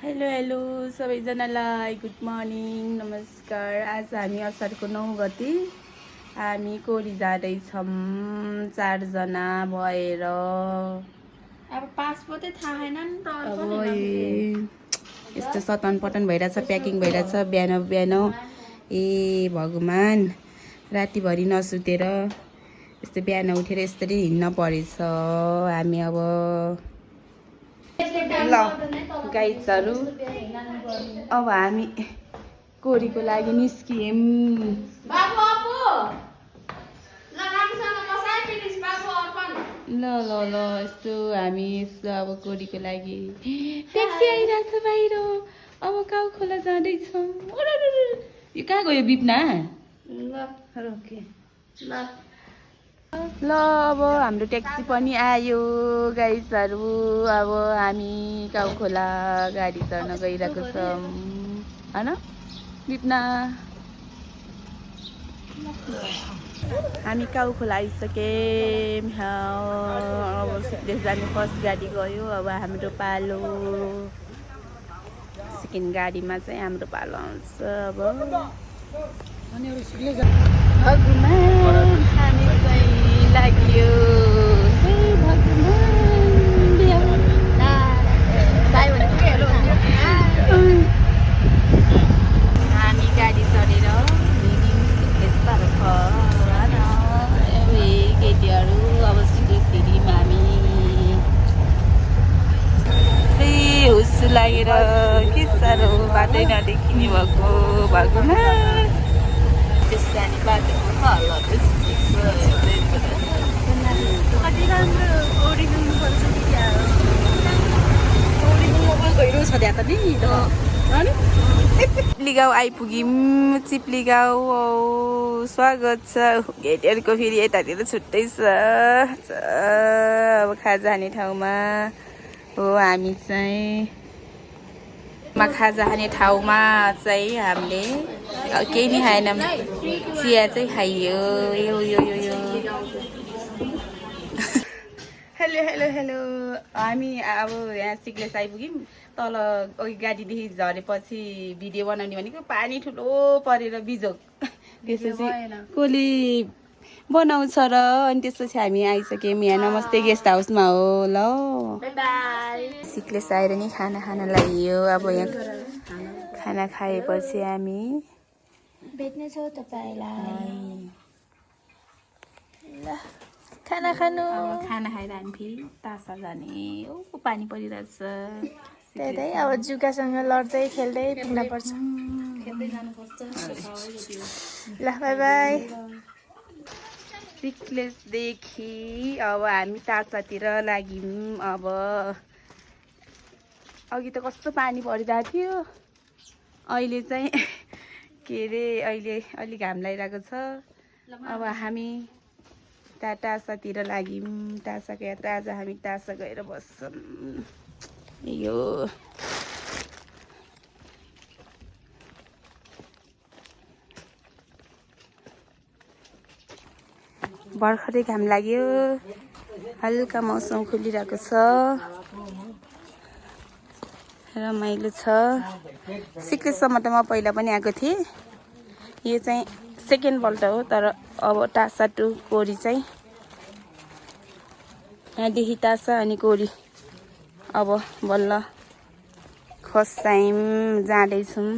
Hello hello सबैजनालाई good morning नमस्कार। आज हामी असारको 9 गते हामी कोरी जाँदैछौँ 4 जना भएर। अब पासपोर्टै थाहा छैन नि त अब यस्तो सतन पटन भइरहेछ, प्याकिङ भइरहेछ बिहान बिहान। ए भगवान्, रातिभरि नसुतेर यस्तो बिहान उठेर यसरी हिँड्न परेछ हामी। अब ल गाइजहरू, अब हामी कोरीको लागि निस्कियौँ। ल ल ल यस्तो हामी यस्तो अब कोरीको लागि ट्याक्सी आइरहेछ बाहिर। अब काउ खोला जाँदैछौँ। यो कहाँ गयो बिपना? ल अब हाम्रो ट्याक्सी पनि आयो गाइजहरू। अब हामी काउ खोला गाडी चढ्न गइरहेको छौँ होइन बिपना? हामी काउ खोला आइसक्यौँ। अब सिक्किम जाने फर्स्ट गाडी गयो, अब हाम्रो पालो। सेकेन्ड गाडीमा चाहिँ हाम्रो पालो आउँछ। अब भगवान् हामी चाहिँ लाग्यो। हे भगवान्, हामी गाडी चढेर हिँड्यौँ सिक्किमतर्फ। केटीहरू अब सिक्किम हामी हुस्सु लागेर के साह्रो बाटै नदेखिने भएको भगवान्। त्यस्तो अनि बाटोको हालत कति राम्रो पौडी पुग्नुपर्छ कि क्या हो? पौडी पुग्नु गइरो छ त्यहाँ त नि चिप्ली गाउँ आइपुग्यौँ। चिप्ली गाउँ स्वागत छ। गेटहरूको फेरि यतातिर छुट्टै छ। अब खाजा खाने ठाउँमा हो हामी चाहिँ। खाजा खाने ठाउँमा चाहिँ हामीले केही नि खाएनौँ, चिया चाहिँ खाइयो। यो यो यो यो हेलो हेलो हेलो, हामी अब यहाँ सिक्लेस आइपुग्यौँ। तल अघि गाडीदेखि झरेपछि भिडियो बनाउने भनेको पानी ठुलो परेर बिजोग, त्यसपछि कसले बनाउँछ र। अनि त्यसपछि हामी आइसक्यौँ यहाँ नमस्ते गेस्ट हाउसमा हो। ल सिक्लेस आएर नि खाना खान लाग्यो। अब यहाँ खाना खाएपछि हामी भेट्नेछौँ तपाईँलाई। ल खाना खानु। अब खाना खाएर हामी फेरि तासा जाने। ओ पानी परिरहेछ। त्यही अब जुकासँग लड्दै खेल्दै पुग्न पर्छ। ल बाई बाई। सिक्लेसदेखि अब हामी तासातिर लाग्यौँ। अब अघि त कस्तो पानी परिरहेको थियो, अहिले चाहिँ के अरे अहिले अलि घाम लागिरहेको छ। अब हामी टासातिर लाग्यौँ। टासाको यात्रा आज हामी टासा गएर बस्छौँ। यो भर्खरै घाम लाग्यो, हल्का मौसम खुलिरहेको छ, रमाइलो छ। सिक्किमसम्म त म पहिला पनि आएको थिएँ। यो चाहिँ सेकेन्ड पल्ट हो। तर अब टासा टु कोरी चाहिँ यहाँदेखि टासा अनि कोरी अब बल्ल फर्स्ट टाइम जाँदैछौँ।